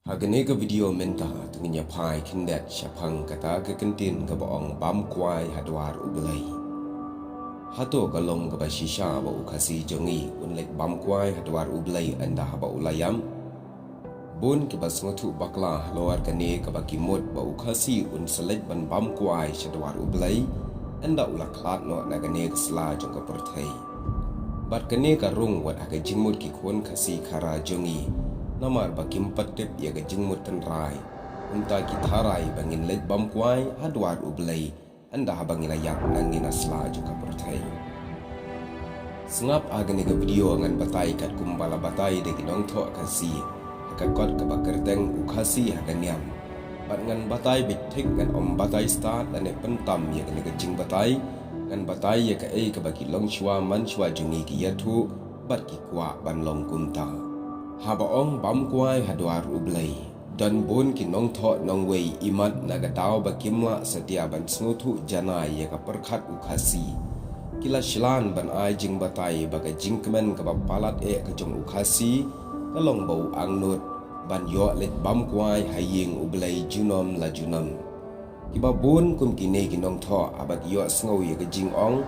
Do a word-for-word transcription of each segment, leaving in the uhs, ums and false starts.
Ha kane ka video mynta, to ngin ïa phai khyndiat shaphang kata ka kyntien kaba ong bam kwai ha dwar U Blei. Hato ka long kaba shisha ba u Khasi jong ngi un leit bam kwai ha dwar U Blei ynda haba u la ïam? Bun kiba sngewthuh bakla halor kane kaba ki mut ba u Khasi un sa leit ban bam kwai sha dwar U Blei ynda u la khlad noh na kane ka sla jong ka pyrthei. Bad kane ka rung wat ha ka jingmut ki khun Khasi Khara jong ngi, namar ba kim pat tip ïa ka jingmut tynrai. Kumta ki tharai ba ngin leit bam kwai ha dwar U Blei ynda haba ngi la ïap nangne na sla jong ka pyrthei. Sngap ha kane ka video ngan batai katkum ba la batai da ki nongthoh Khasi ha ka kot kaba kyrteng U Khasi ha ka niam. Bad ngan batai beit thik, ngan ym batai stad lane pyntam ïa kane ka jingbatai. Ngan batai ïa kaei kaba ki longshuwa manshuwa jong ngi ki ïathuh bad ki kwah ban long kumta. Haba ong bam kwai ha dwar U Blei, don bun ki nongthoh nongwei imat na ka daw ba kim lah satia ban sngewthuh janai ïa ka pyrkhat u Khasi. Ki la shlan ban ai jingbatai ba ka jingkmen kaba palat eh ka jong u Khasi ka long ba u angnud ban ïoh leit bam kwai ha ïing U Blei junom la junom. Kiba bun kum kine ki nongthoh haba ki ïohsngew ïa ka jingong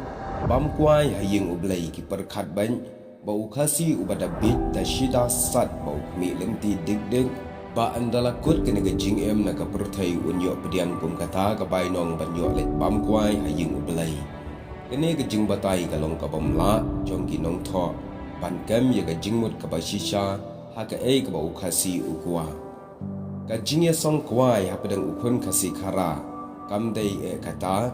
bam kwai ha ïing U Blei ki pyrkhat beit ba u Khasi uba da bit da shi da sat ba u khmih lynti dik dik, ba ynda la kut kane ka jingim na ka pyrthei un ïoh pdiang kum kata ka bainong ban ïoh leit bam kwai ha ïing U Blei. Kane ka jingbatai ka long ka bym lah jong ki nongthoh ban kem ïa ka jingmut kaba shisha ha kaei kaba u Khasi u kwah. Ka jingïasong kwai hapdeng u khun Khasi Khara kam dei eh kata,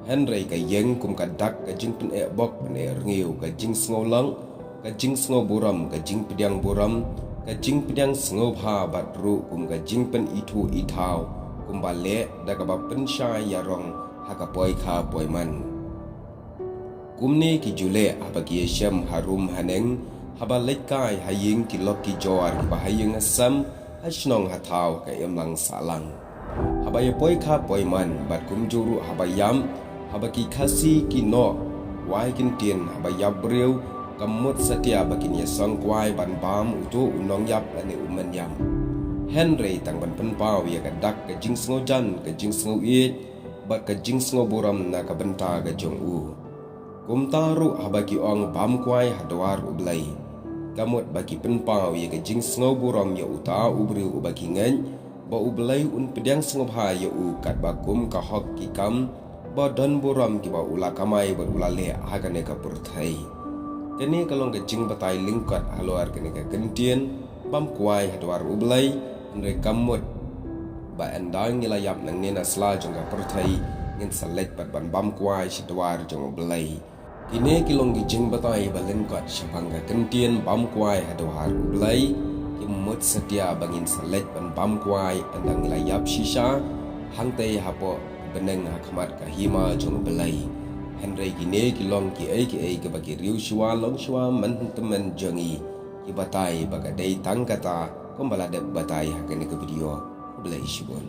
hynrei ka ïeng kum ka dak ka jingpyneh bok pyneh rngiew, ka jingsngew lok, ka jingsngew burom, ka jingpdiang burom, ka jingpdiang sngewbha, bad ruh kum ka jingpynithuh ithaw kumba leh da kaba pynshai ïarong ha ka poikha poiman. Kumne ki ju leh haba ki ïashem harum haneng, haba leit kai ha ïing ki lok ki jor kiba ha ïing ha sem, ha shnong ha thaw, ka imlang sahlang. Haba ïa poikha poiman bad kumjuh ruh haba ïam, haba ki Khasi ki noh wai kyntien, haba ïap briew, kam mut satia ba kin ïasong kwai ban bam uto u nongïap lane u mynïap. Hynrei tang ban pynpaw ïa ka dak ka jingsngewjan, ka jingsngewieit bad ka jingsngew burom na ka bynta ka jong u. Kumta ruh haba ki ong bam kwai ha dwar U Blei, ka mut ba ki pynpaw ïa ka jingsngew burom ïa uta u briew uba ki ngeit ba U Blei un pdiang sngewbha ïa u katba kum ka hok ki kam ba don burom kiba u la kamai bad u la leh ha kane ka pyrthei. Kane ka long ka jingbatai lyngkot halor kane ka kyntien bam kwai ha dwar U Blei, hynrei kam mut ba ynda ngi la ïap nangne na sla jong ka pyrthei ngin sa leit pat ban bam kwai sha dwar jong U Blei. Kine ki long ki jingbatai ba lyngkot shaphang ka kyntien bam kwai ha dwar U Blei. Kim mut satia ba ngin sa leit ban bam kwai ynda ngi la ïap shisha hangtei hapoh bneng ha khmat ka hima jong U Blei. Hynrei kine ki long kiei kiei kiba ki riewshuwa longshuwa mynhynnin jong ngi ki batai ba ka dei tang kata kumba la dep batai ha kane ka video. Khublei shibun.